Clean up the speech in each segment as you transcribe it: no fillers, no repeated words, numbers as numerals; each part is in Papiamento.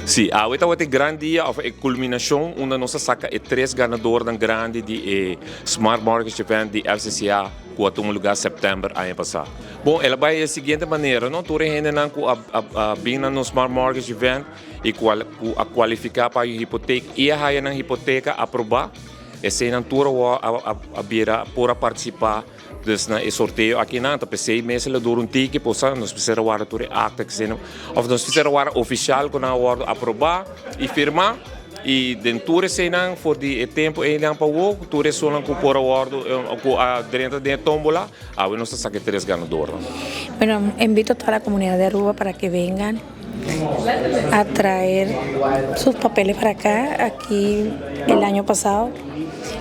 Si, awe tabata e gran dia of e culminacion unda nos a saca e tres ganadornan grandi di e Smart Mortgage Event di FCCA cu a tuma lugar september aña pasa. Bon, el a bay e siguiente manera, no? Tur e hendenan cu a bin na nos Smart Mortgage Event y cu a cualifica pa un hipoteca y a haya nan hipoteca aproba, eseynan tur awor a bira por a participa. Dus na e sorteo akinan ta p'esei mes el a dura un tiki pasobra nos mester a warda tur e akta kese of nos mester a warda ofishal ku nan a wòrdu aprobá i firmá i den tur eseinan for di e tempu einan pa awor tur esunnan ku por a wòrdu ku a drenta den e tómbola awe nos ta saka e tres ganadornan. Bueno, invito a toda la comunidad de Aruba para que vengan a traer sus papeles para acá, aquí el año pasado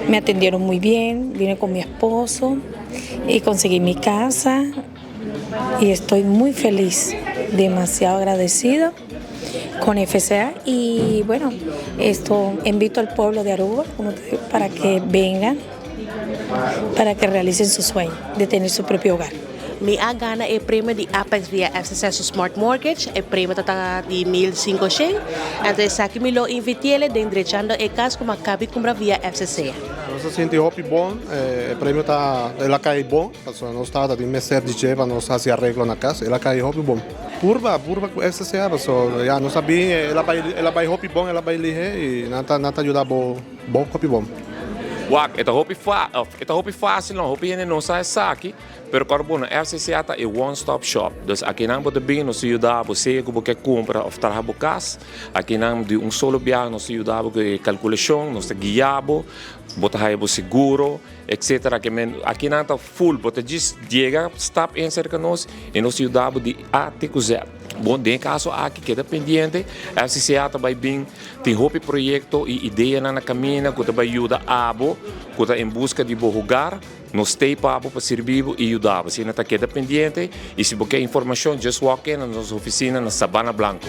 me atendieron muy bien, vine con mi esposo y conseguí mi casa y estoy muy feliz, demasiado agradecido con FCA y bueno, esto invito al pueblo de Aruba como te digo, para que vengan, para que realicen su sueño de tener su propio hogar. Mi a gana e premio di Apex via FCC su Smart Mortgage, e premio ta ta di 1500, anto esaki mi lo invirtiele den drechando e cas cu mi a cabi cumpra via FCC. Nos a sinti hopi bon, e premio ta el a cay bon, pasobra nos tata tin mester di dje pa nos haci areglo na cas, el a cay hopi bon. Purba, purba cu FCC pasobra ya nos a bin el a bay el a bay hopi bon, el a bay lihe y nan ta nan ta yuda bo bon hopi bon. Wak, e ta hopi fa, e ta hopi facil no, hopi hende no sa esaki. Pero kòrda bo, na FCCA ta e one stop shop. Dus akinan bo ta bin, nos ta yuda bo sea ku bo ke kumpra òf traha bo kas. Akinan di un solo biaha nos ta yuda bo ku e kalkulashon, nos ta guia bo, bo ta haya bo seguro, etsetera. Ke men akinan ta full, bo ta djis yega stap in serka nos i nos ta yuda bo di A te ku Z. Bon, den e kaso aki keda pendiente, FCCA ta bai bin tin hopi proyekto i ideanan na kaminda ku ta bai yuda abo ku ta en buska di bo hogar. Nos t'ei pa bo pa sirbi bo i yuda bo. Asina ta keda pendiente i si bo ke informashon just walk in na nos ofisina na Sabana Blanco.